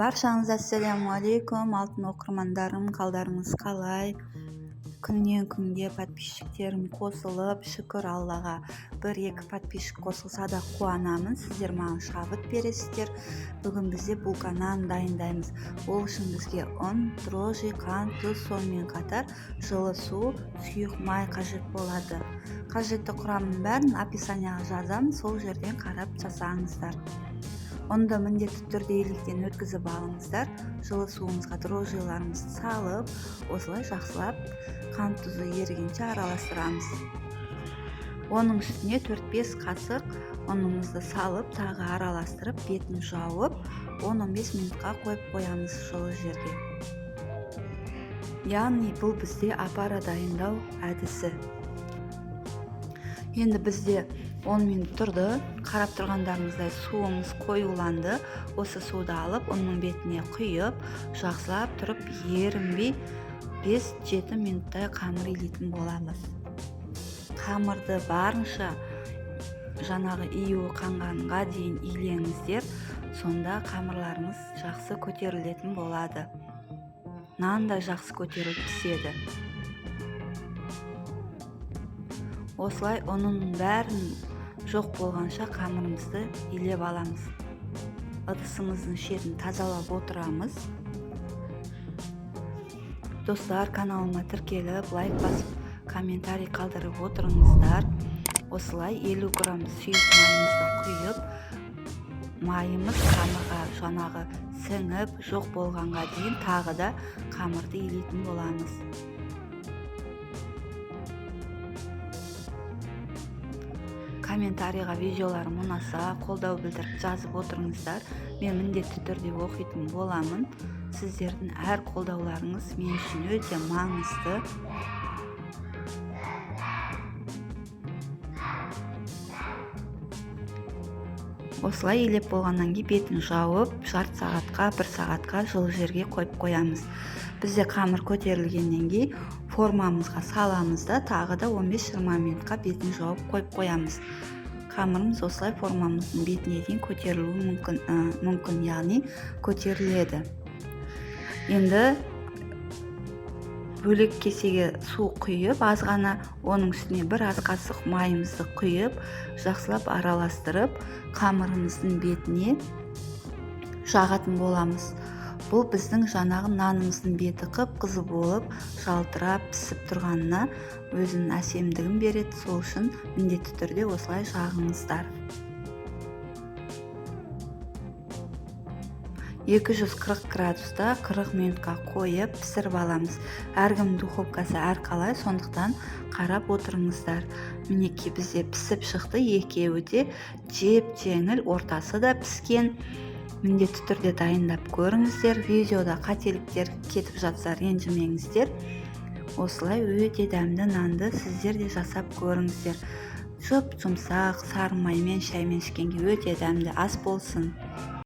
Баршаңызға ассалаумағалейкум, алтын оқырмандарым, қалдарыңыз қалай? Күннен күнге подписчиктерім қосылып, шүкір Аллаға, бір-екі подписчик қосылса да қуанамын. Сіздер маған шабыт бересіздер. Бүгін бізде булка нан дайындаймыз. Ол үшін бізге ұн, дрожжи, қант, тұз, сонымен қатар жылы су, сұйық май қажет болады. Қажетті құрамның бәрін описанияға жазамын, сол жерден қарап жасаңыздар. Ұнды міндетті түрде електен өткізіп алыңыздар. Жылы суымызға дрожжиларымызды салып, осылай жақсылап қант тұзы ерігенше араластырамыз. Оның үстіне 4-5 қасық ұнымызды салып, тағы араластырып, бетін жауып, 10-15 минутқа қойып қоямыз жылы жерге. Яғни бұл бізде апара дайындау әдісі. Енді бізде 10 минут тұрды. Қарап тұрғандарыңыздай суымыз қоюланды. Осы суды алып, ұнның бетіне құйып, жақсылап тұрып ерінбей 5-7 минуттай қамыр илейтін боламыз. Қамырды барынша жаңағы июі қанғанға дейін илеңіздер, сонда қамырларыңыз жақсы көтерілетін болады. Нан да жақсы көтеріліп піседі. Осылай ұнның бәрін жоқ болғанша қамырымызды илеп аламыз. Ыдысымыздың шетін тазалап отырамыз. Достар, каналыма тіркеліп, лайк басып, комментарий қалдырып отырыңыздар. Осылай 50 грамм сұйық майымызды құйып, майымыз қамырға жаңағы сіңіп жоқ болғанға дейін тағы да қамырды илейтін боламыз. Комментарийға видеоларым ұнаса, қолдау білдіріп жазып отырыңыздар. Мен міндетті түрде оқитын боламын. Сіздердің әр қолдауларыңыз мен үшін өте маңызды. Осылай илеп болғаннан кейін бетін жауып, жарты сағатқа, бір сағатқа жылы жерге қойып қоямыз. Бізде қамыр көтерілгеннен кейін формамызға саламыз да, тағы да 15-20 минутқа бетін жауып қойып қоямыз. Қамырымыз осылай формамыздың бетіне дейін көтерілуі мүмкін, яғни көтеріледі. Енді бөлек кесеге су құйып, аз ғана оның үстіне бір ас қасық майымызды құйып, жақсылап араластырып, қамырымыздың бетіне жағатын боламыз. Бұл біздің жаңағы нанымыздың беті қып-қызыл болып, жалтырап пісіп тұрғанына өзінің әсемдігін береді. Сол үшін міндетті түрде осылай жағыңыздар. 240 градуста 40 минутқа қойып пісіріп аламыз. Әркімнің духовкасы әрқалай, сондықтан қарап отырыңыздар. Мінекей бізде пісіп шықты, екеуі де жеп-жеңіл, ортасы да піскен. Міндетті түрде дайындап көріңіздер. Видеода қателіктер кетіп жатса ренжімеңіздер. Осылай өте дәмді нанды сіздер де жасап көріңіздер. Жұп-жұмсақ, сары маймен, шаймен ішкенге өте дәмді ас болсын.